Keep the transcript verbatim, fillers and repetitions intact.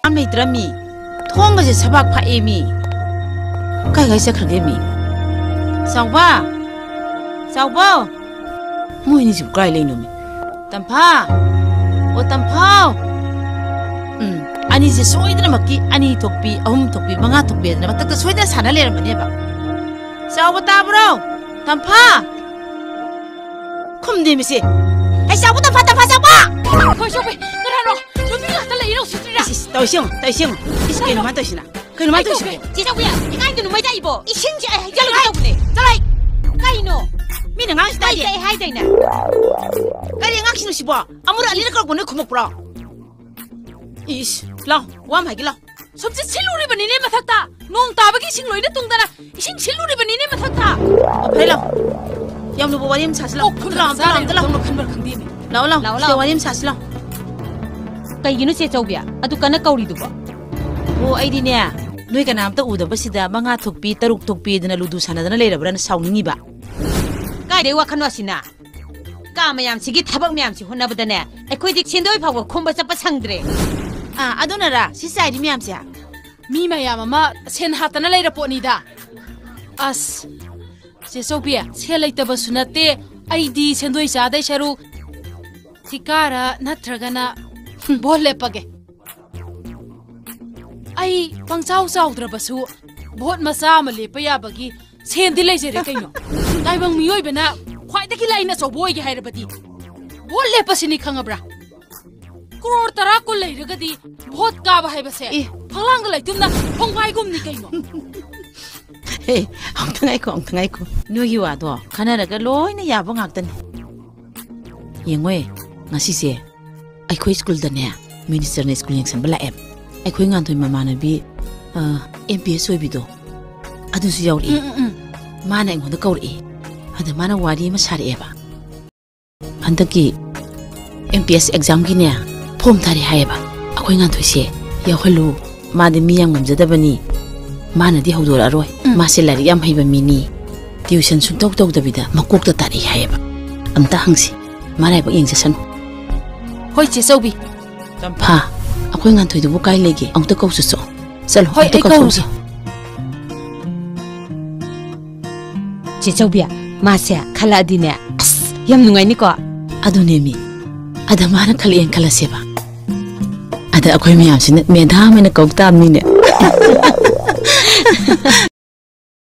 ꯀꯅꯥꯝ ꯂꯩꯇ꯭ꯔꯃꯤ꯫ ꯊꯣꯡꯒꯁꯦ ꯁꯕꯥꯛ ꯐꯥꯛꯑꯦ ꯃꯤ꯫ ꯀꯥꯏ ꯀꯥꯏ ꯆꯠꯈ꯭ꯔꯒꯦ ꯃꯤ? ꯆꯥꯎꯕ! ꯆꯥꯎꯕ! ꯃꯣꯏ ꯑꯅꯤꯁꯤꯕꯨ ꯀꯥꯏ ꯂꯩꯅꯣ ꯃꯤ? ꯇꯝꯐꯥ! ꯑꯣ ꯇꯝꯐꯥꯎ! ꯎꯝ, ꯑꯅꯤꯁꯦ ꯁꯣꯏꯗꯅꯃꯛꯀꯤ ꯑꯅꯤ ꯊꯣꯛꯄꯤ, ꯑꯍꯨꯝ ꯊꯣꯛꯄꯤ, ꯃꯉꯥ ꯊꯣꯛꯄꯤ ꯍꯥꯏꯗꯅ ꯃꯊꯛꯇ ꯁꯣꯏꯗꯅ ꯁꯥꯟꯅ ꯂꯩꯔꯝꯃꯅꯦꯕ꯫ ꯆꯥꯎꯕ ꯇꯥꯕ꯭ꯔꯣ? ꯇꯝꯐꯥ! ꯈꯨꯝꯗꯦ ꯃꯤꯁꯦ꯫ ꯍꯩ ꯆꯥꯎꯕ ꯇꯝꯐꯥ, ꯇꯝꯐꯥ ꯆꯥꯎꯕ! ꯈꯣꯏ ꯆꯥꯎꯕꯤ, ꯀꯅꯥꯅꯣ? ꯅꯨꯄꯤ ꯉꯥꯛꯇ ꯂꯩꯔꯣ ꯁꯤꯇ꯭ꯔꯤꯔꯥ? ꯏꯁ, ꯏꯁ, ꯇꯧꯏꯁꯤ ꯌꯦꯡꯉꯨ, ꯇꯧꯏꯁꯤ ꯌꯦꯡꯉꯨ꯫ ꯏꯁ, ꯀꯩꯅꯣ ꯃꯥ ꯇꯧꯏꯁꯤꯕꯣ? ꯆꯦ ꯆꯥꯎꯕꯤ, ꯏꯀꯥꯏꯗꯅꯨ ꯃꯩꯗꯥꯏꯕꯣ꯫ ꯏꯁꯤꯡꯁꯦ ꯑꯩ ꯍꯩꯖꯜꯂꯒꯦ ꯇꯧꯕꯅꯦ꯫ ꯆꯠꯂꯣ ꯑꯩ꯫ ꯀꯩꯅꯣ? ꯃꯤꯅ ꯉꯥꯡꯁꯤ ꯇꯥꯗꯦ꯫ ꯃꯩ ꯇꯥꯛꯑꯦ ꯍꯥꯏꯗꯥꯏꯅꯦ? ꯀꯔꯤ ꯑꯉꯥꯡꯁꯤꯡꯅꯣ ꯁꯤꯕꯣ? ꯑꯃꯨꯔꯛ ꯑꯅꯤꯔꯛ ꯀꯧꯔꯛꯄ ꯅꯣꯏ ꯈꯨꯝꯃꯛꯄ꯭ꯔꯣ? ꯏꯁ, ꯂꯥꯎ, ꯋꯥ ꯑꯃ ꯍꯥꯏꯒꯦ ꯂꯥꯎ꯫ ꯁꯨꯝ ꯆꯦꯛꯁꯤꯜꯂꯨꯔꯤꯕꯅꯤꯅꯦ ꯃꯊꯛꯇ꯫ ꯅꯣꯡ ꯇꯥꯕꯒꯤ ꯏꯁꯤꯡ ꯂꯣꯏꯅ ꯇꯨꯡꯗꯅ ꯏꯁꯤꯡ ꯁꯤꯜꯂꯨꯔꯤꯕꯅꯤꯅꯦ ꯃꯊꯛꯇ꯫ ꯑꯣ, ꯐꯔꯦ ꯂꯥꯎ꯫ ꯌꯥꯝ ꯂꯨꯕ ꯋꯥꯔꯤ ꯑꯃ ꯁꯥꯁꯤ ꯂꯥꯎ꯫ ꯑꯣ, ꯈꯨꯝ ꯂꯥꯎ, ꯑꯝꯇ ꯂꯥꯎ, ꯑꯝꯇ ꯂꯥꯎ꯫ ꯈꯟꯕ꯭ꯔ ꯈꯪꯗꯦꯃꯤ꯫ ꯂꯥꯎ, ꯂꯥꯎ꯫ ꯂꯥꯎ, ꯁꯤꯗ ꯂꯥꯎ꯫ ꯋꯥꯔꯤ ꯑꯃ ꯁꯥꯁꯤ ꯂꯥꯎ꯫ ꯀꯩꯒꯤꯅꯣ ꯆꯦ ꯆꯧꯕꯤ? ꯑꯗꯨ ꯀꯟꯅ ꯀꯧꯔꯤꯗꯨꯕꯣ? ꯑꯣ, ꯑꯩꯗꯤꯅꯦ, ꯅꯣꯏ ꯀꯅꯥꯝꯇ ꯎꯗꯕꯁꯤꯗ ꯃꯉꯥ ꯊꯣꯛꯄꯤ, ꯇꯔꯨꯛ ꯊꯣꯛꯄꯤꯗꯅ ꯂꯨꯗꯨ ꯁꯥꯟꯅꯗꯅ ꯂꯩꯔꯕ꯭ꯔꯅ ꯁꯥꯎꯅꯤꯡꯉꯤꯕ꯫ ꯀꯥꯏꯗꯩ ꯋꯥꯈꯜꯅꯣ ꯑꯁꯤꯅ? ꯀꯥ ꯃꯌꯥꯝꯁꯤꯒꯤ ꯊꯕꯛ ꯃꯌꯥꯝꯁꯤ ꯍꯣꯠꯅꯕꯗꯅꯦ, ꯑꯩꯈꯣꯏꯗꯤ ꯁꯦꯟꯗꯣꯏ ꯐꯥꯎꯕ ꯈꯣꯝꯕ ꯆꯠꯄ ꯁꯪꯗ꯭ꯔꯦ꯫ ꯑꯥ, ꯑꯗꯨꯅꯔꯥ ꯁꯤ ꯆꯥꯏꯔꯤ ꯃꯌꯥꯝꯁꯦ? ꯃꯤ ꯃꯌꯥꯝ ꯑꯃ ꯁꯦꯟ ꯍꯥꯠꯇꯅ ꯂꯩꯔ ꯄꯣꯠꯅꯤꯗ꯫ ꯑꯁ, ꯆꯦ ꯆꯧꯕꯤ, ꯁꯦꯜ ꯂꯩꯇꯕꯁꯨ ꯅꯠꯇꯦ꯫ ꯑꯩꯗꯤ ꯁꯦꯟꯗꯣꯏ ꯆꯥꯗꯩ ꯁꯔꯨꯛ ꯊꯤꯀꯥꯔ ꯅꯠꯇ꯭ꯔꯒꯅ ꯚꯣꯠ ꯂꯦꯞꯄꯒꯦ꯫ ꯑꯩ ꯄꯪꯆꯥꯎ ꯆꯥꯎꯗ꯭ꯔꯕꯁꯨ ꯚꯣꯠ ꯃꯆꯥ ꯑꯃ ꯂꯦꯞꯄ ꯌꯥꯕꯒꯤ ꯁꯦꯟꯗꯤ ꯂꯩꯖꯔꯦ ꯀꯩꯅꯣ꯫ ꯇꯥꯏꯕꯪ ꯃꯤꯑꯣꯏꯕꯅ ꯈ꯭ꯋꯥꯏꯗꯒꯤ ꯂꯥꯏꯟ ꯑꯆꯧꯕ ꯑꯣꯏꯒꯦ ꯍꯥꯏꯔꯕꯗꯤ ꯚꯣꯠ ꯂꯦꯞꯄꯁꯤꯅꯤ ꯈꯪꯉꯕ꯭ꯔꯥ? ꯀ꯭ꯔꯣꯔ ꯇꯔꯥ ꯀꯨꯟ ꯂꯩꯔꯒꯗꯤ ꯚꯣꯠ ꯀꯥꯕ ꯍꯥꯏꯕꯁꯦ ꯑꯦ꯫ ꯐꯛꯂꯥꯡꯗ ꯂꯩꯇꯨꯝꯅ ꯈꯣꯡꯕꯥꯏꯒꯨꯝꯅꯤ ꯀꯩꯅꯣ꯫ ꯍꯦ, ꯑꯝꯇ ꯉꯥꯏꯈꯣ, ꯑꯝꯇ ꯉꯥꯏꯈꯣ꯫ ꯅꯣꯏꯒꯤ ꯋꯥꯗꯣ ꯈꯟꯅꯔꯒ ꯂꯣꯏꯅ ꯌꯥꯕ ꯉꯥꯛꯇꯅꯤ꯫ ꯌꯦꯡꯉꯣꯏ, ꯉꯁꯤꯁꯦ ꯑꯩꯈꯣꯏ ꯁ꯭ꯀꯨꯜꯗꯅꯦ ꯃꯤꯅꯤꯁꯇꯔꯅ ꯁ꯭ꯀꯨꯜ ꯌꯦꯡꯁꯟꯕ ꯂꯥꯛꯑꯦ꯫ ꯑꯩꯈꯣꯏ ꯉꯥꯟꯊꯣꯏ ꯃꯃꯥꯟꯅꯕꯤ, ꯑ, ꯑꯦꯝ ꯄꯤ ꯑꯦꯁ ꯑꯣꯏꯕꯤꯗꯣ, ꯑꯗꯨꯁꯨ ꯌꯥꯎꯔꯛꯑꯦ꯫ ꯎꯝ, ꯎꯝ, ꯎꯝ꯫ ꯃꯥꯅ ꯑꯩꯉꯣꯟꯗ ꯀꯧꯔꯛꯑꯦ꯫ ꯑꯗ ꯃꯥꯅ ꯋꯥꯔꯤ ꯑꯃ ꯁꯥꯔꯛꯑꯦꯕ꯫ ꯍꯟꯗꯛꯀꯤ ꯑꯦꯝ ꯄꯤ ꯑꯦꯁ ꯑꯦꯛꯖꯥꯝꯒꯤꯅꯦ ꯐꯣꯝ ꯊꯥꯔꯦ ꯍꯥꯏꯌꯦꯕ꯫ ꯑꯩꯈꯣꯏ ꯉꯥꯟꯊꯣꯏꯁꯦ ꯌꯥꯎꯍꯜꯂꯨ꯫ ꯃꯥꯗꯤ ꯃꯤ ꯌꯥꯝ ꯉꯝꯖꯗꯕꯅꯤ꯫ ꯃꯥꯅꯗꯤ ꯍꯧꯗꯣꯔꯛꯑꯔꯣꯏ꯫ ꯎꯝ꯫ ꯃꯥꯁꯦ ꯂꯥꯏꯔꯤꯛ ꯌꯥꯝ ꯍꯩꯕ ꯃꯤꯅꯤ꯫ ꯇ꯭ꯌꯨꯁꯟ ꯁꯨꯡꯇꯧ ꯇꯧꯗꯕꯤꯗ ꯃꯀꯣꯛꯇ ꯇꯥꯔꯛꯏ ꯍꯥꯏꯌꯦꯕ꯫ ꯑꯝꯇ ꯍꯪꯁꯤ꯫ ꯃꯔꯥꯏꯕꯛ ꯌꯦꯡꯖꯁꯅꯨ꯫ ꯍꯣꯏ, ꯆꯦ ꯆꯧꯕꯤ꯫ ꯇꯝꯐꯥ, ꯑꯩꯈꯣꯏ ꯉꯥꯟꯊꯣꯏꯗꯨꯕꯨ ꯀꯥꯏ ꯂꯩꯒꯦ? ꯑꯃꯨꯛꯇ ꯀꯧ ꯆꯠꯁꯣ꯫ ꯆꯠꯂꯣ, ꯍꯣꯏ, ꯑꯃꯨꯛꯇ ꯑꯩ ꯀꯧ ꯀꯧꯔꯒꯦ꯫ ꯆꯠꯁꯣ꯫ ꯆꯦ ꯆꯧꯕꯤ, ꯃꯥꯁꯦ ꯈꯜꯂꯛꯑꯗꯤꯅꯦ, ꯑꯁ, ꯌꯥꯝ ꯅꯨꯡꯉꯥꯏꯅꯤꯀꯣ? ꯑꯗꯨꯅꯦꯃꯤ꯫ ꯑꯗ ꯃꯥꯅ ꯈꯜꯂꯛꯑꯦꯅ ꯈꯜꯂꯁꯦꯕ꯫ ꯑꯗ ꯑꯩꯈꯣꯏ ꯃꯌꯥꯝꯁꯤꯅ ꯃꯦꯗꯥꯝ ꯍꯥꯏꯅ ꯀꯧ ꯇꯥꯕꯅꯤꯅꯦ꯫